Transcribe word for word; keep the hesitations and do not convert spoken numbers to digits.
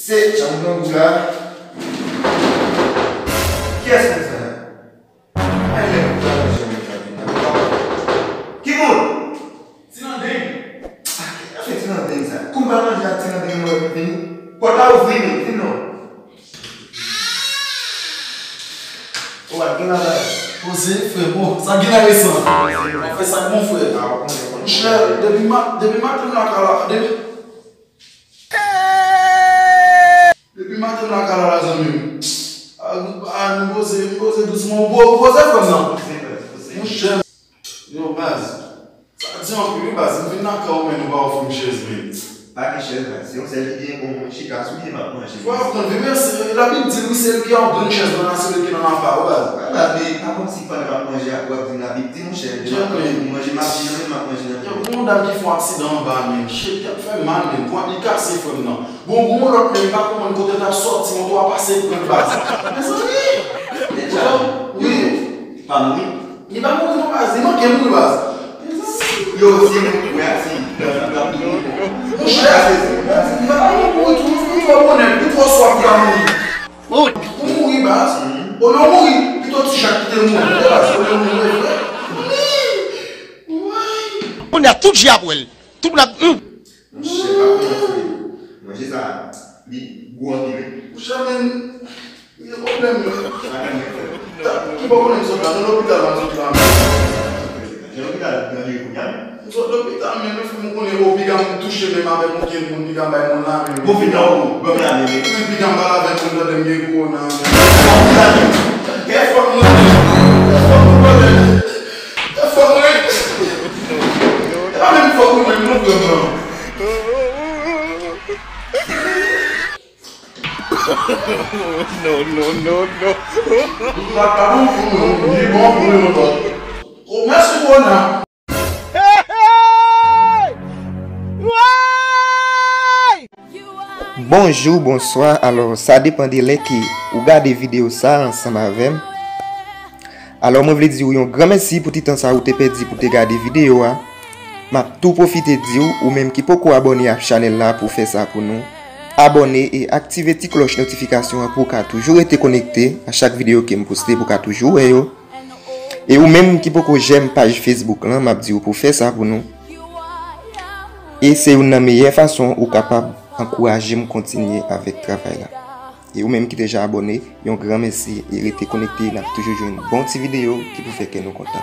Se jan m pran gou la. Kiyès moun sa? Ay, lè m pran jan m pran gou la. Ki moun? Ti Landeng. Ah, ki afè Ti Landeng sa? Kou m pa manje ak Ti Landeng, mwen vini. Pòt la ouvri, men, vin non. Ou pa gen bagay. Poze, frè, bon, sa gen la resan. W ap fè sa k bon, frè. Monchè, depi ma-, depi maten m lakay la, depi Depi maten m lakay la, la, zanmi m. A, a, nou poze, nou poze dousman. Ou po-, ou poze, frè m nan. Monchè. Yo, baz. Sa di anpil, wi, baz. M vin lakay ou, men nou pa ofri m chèz, men. Pa gen chèz, baz. Se yon sèl ki gen pou mwen chita sou li, m ap manje. Frè, frè, vin mèsi. Labib di, wi, se li ki òdone chèz lan, se li ki nan apa, wi, baz. Wi, baz, men pa kòmsi pandan m ap manje, apre w ap di m Labib di, monchè. Manje m ap di nan men m, m ap manje nan men m. Gen yon dam ki fè yon aksidan anba, men. Shit, y ap fè mal, men. Pwent li kase, frè m nan. Bon, gon lòt men li pa konprann kote l t ap sòti, moto a pase pran l baz. Mezanmi! Deja, wi. Li pa mouri? Li pa mouri non baz, li manke mouri baz. Mezanmi! Yo, si moun kwè a, si, dan, dan, dan, dan, monchè, li pa mouri tou, li twò bonè, li twò swaf pou l ta mouri. Pou mouri baz, olye w mouri, pito Ti Jak kite l mouri, tande baz, olye w mouri vre. Mezanmi! Woy! Kounye a tout je ap wè l. Tout moun ap, hmm. Monchè, pa pran frè. Manje sa, li gwo anpil, wi. Monchè, men, li gen pwoblèm, wi. Sa gen, men, frè. Ki bò konnen m sot la? Nan lopital la, m sot la. Jan lopital danjere kounye a, men. M sot lopital, men, men, frè m konnen, o, piga m touche menm avèk yon pye moun, piga m bay moun la, men. Bon, vin nan ou, ban m la, men, men. Wi, piga m pale avèk moun, tande m gen kowona, men. Bon, vin la, men. Tèfòn mwen, tèfòn mwen, tèfòn mwen. E pa menm fòk ou menm non, frè m nan. No, no, no, no. Ou pa ka bon pou nou, li bon pou nou, non. O, mèsi, Rona. Bonjou, bonswa. Alò, sa depann de lè ke ou gade videyo sa a ansanm avè m. Alò, mwen vle di w yon gran mèsi pou ti tan sa ou te pèdi pou te gade videyo a. M ap tou pwofite di w, ou menm ki poko abòne ak chanèl la, pou w fè sa pou nou. Abòne e aktive ti klòch notifikasyon an pou w ka toujou rete konekte a chak videyo ke m poste, pou w ka toujou wè yo. E ou menm ki poko jèm paj Facebook lan, m ap di w pou w fè sa pou nou. E se youn nan meyè fason ou kapab ankouraje m kontinye avèk travay la. E ou menm ki deja abòne, yon gran mèsi e rete konekte, n ap toujou jwenn bon ti videyo ki pou fè kè nou kontan.